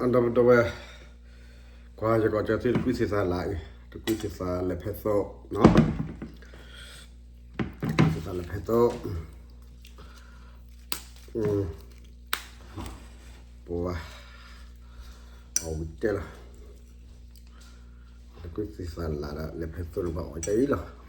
ဒီပုၢ်ဝဲၢ်, ကွၢ်ယကီၢ်ကၢသုတကွံသ့ၣ်သးလၢအံၤ, တကွံသ့ၣ်သးလဲၤဖဲသိးနီၤ, တကွံသ့ၣ်သးလဲၤဖဲသိး, ပှၤ, အဝံၤတဲလီၤ, တကွံသ့ၣ်သးလၢဒီးလဲၤဖဲသိးန့ၣ်ဘၣ်အီၤကအံၤလီၤ.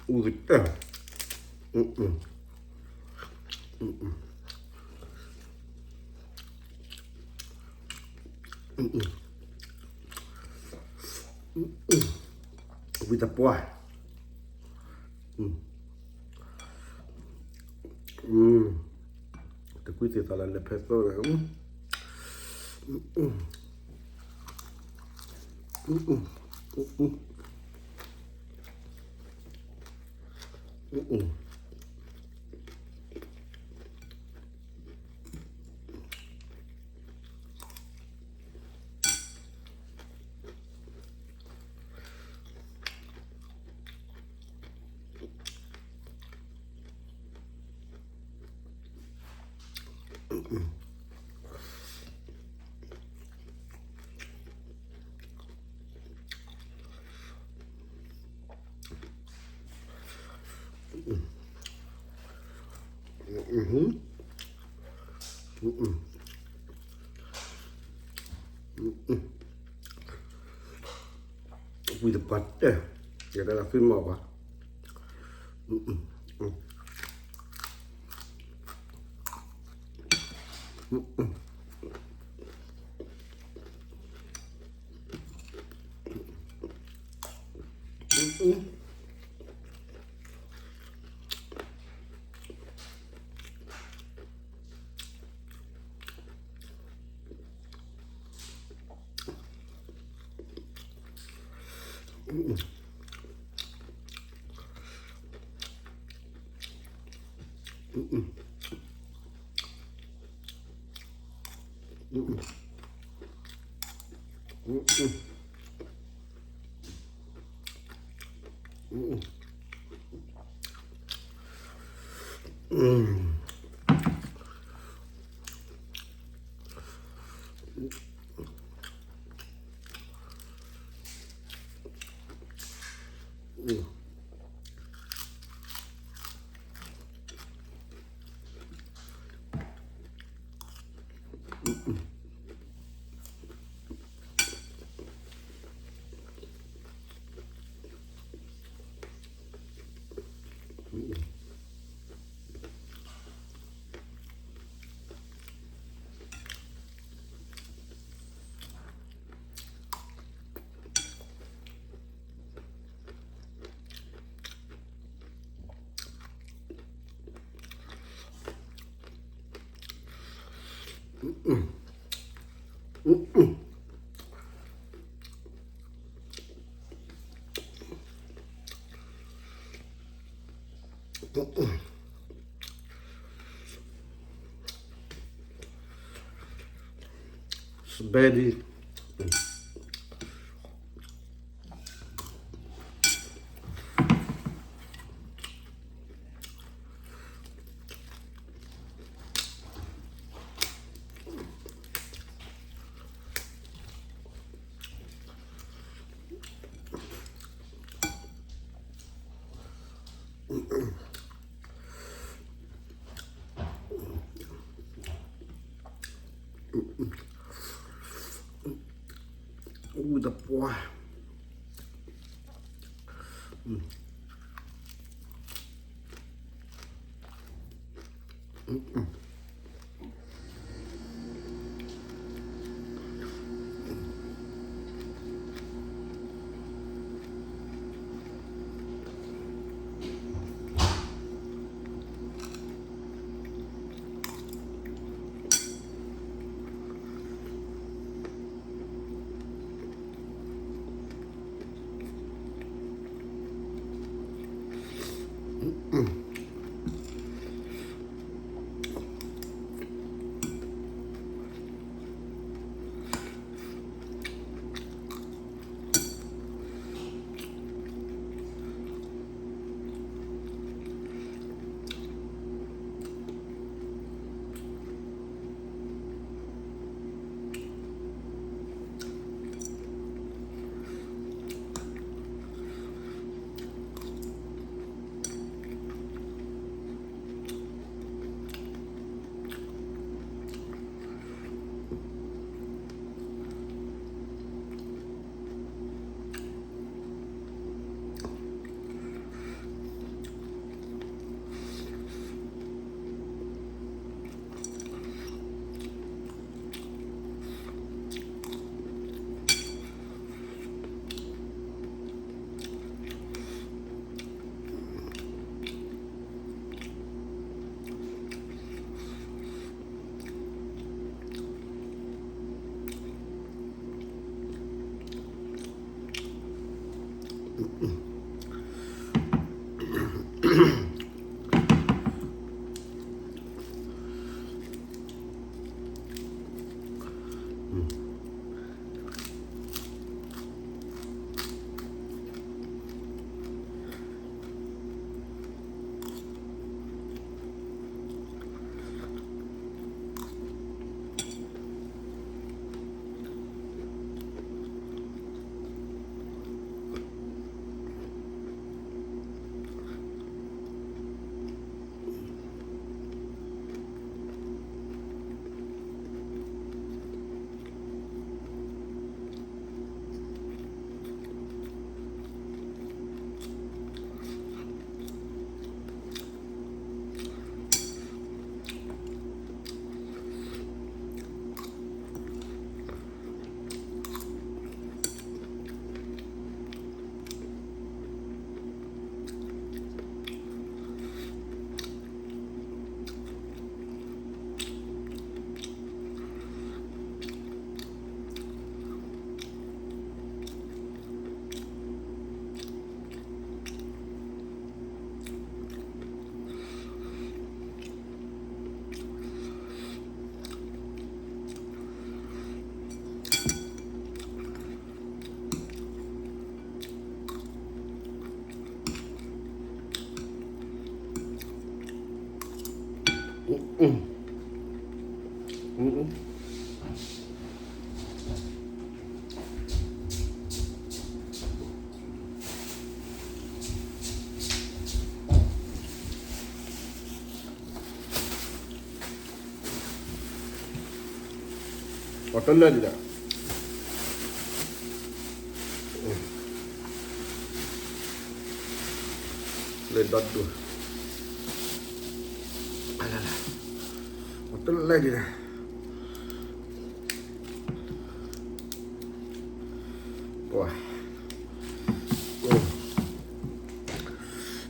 အူကတၢၢ်, ဝံသးပှၢ်, တကွံသ့ၣ်သးလၢလဲၤဖဲသိး, ဝံသးပှၢ်တဲ, ယတဲလၢသုမီၢ်ပှၤ Spaghetti. Ooh, the boy. Mm. Mm-mm. အီတလၢဒံးဒၣ်, လၢဒီဒူၣ်, အီတလၢဒံးဒၣ်, ပှၤ,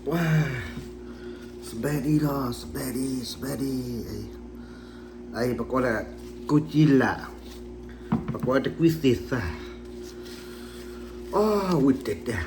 ပှၤ, စပဲဒံလီၤ, စပဲဒံ, စပဲဒံ, အံၤ ပကိးလၢ ကူကံလး, ပကိးတကွံသ့ၣ်သၣ်, အီ ဝံၤတဲတဲ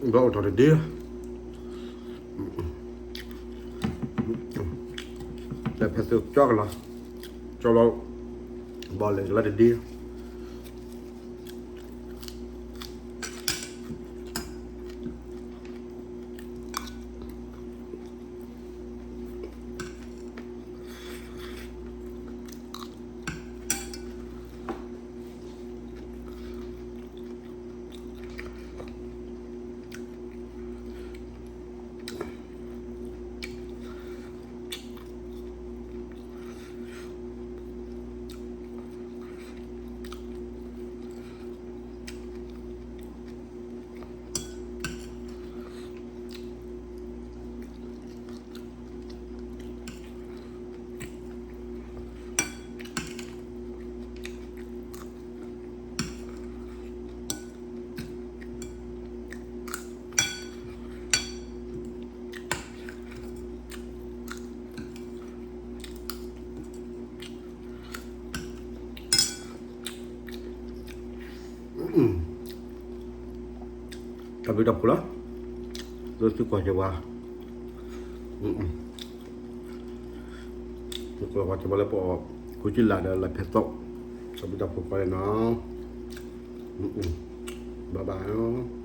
ဘၣ်အိၣ်ထီၣ်တဒ့, လၢဖဲသုကၠီကလီၤ, ကၠီလီၤ, ဘၣ်လဲၤကလီၤတဒ့. တၢ်ဘျုးတၢ်ဖှိၣ်လီၤ, လၢသုကွၢ်က့ၤဝဲ, ကွၢ်က့ၤဝဲလၢပအီၣ် ခိၣ်ကၠံလးဒီးလၢဖဲသီ, တၢ်ဘျုးတၢ်ဖှိၣ်ကိးဂၤဒဲးနီၤ, ဘၣ်ဘၣ်နီၤ.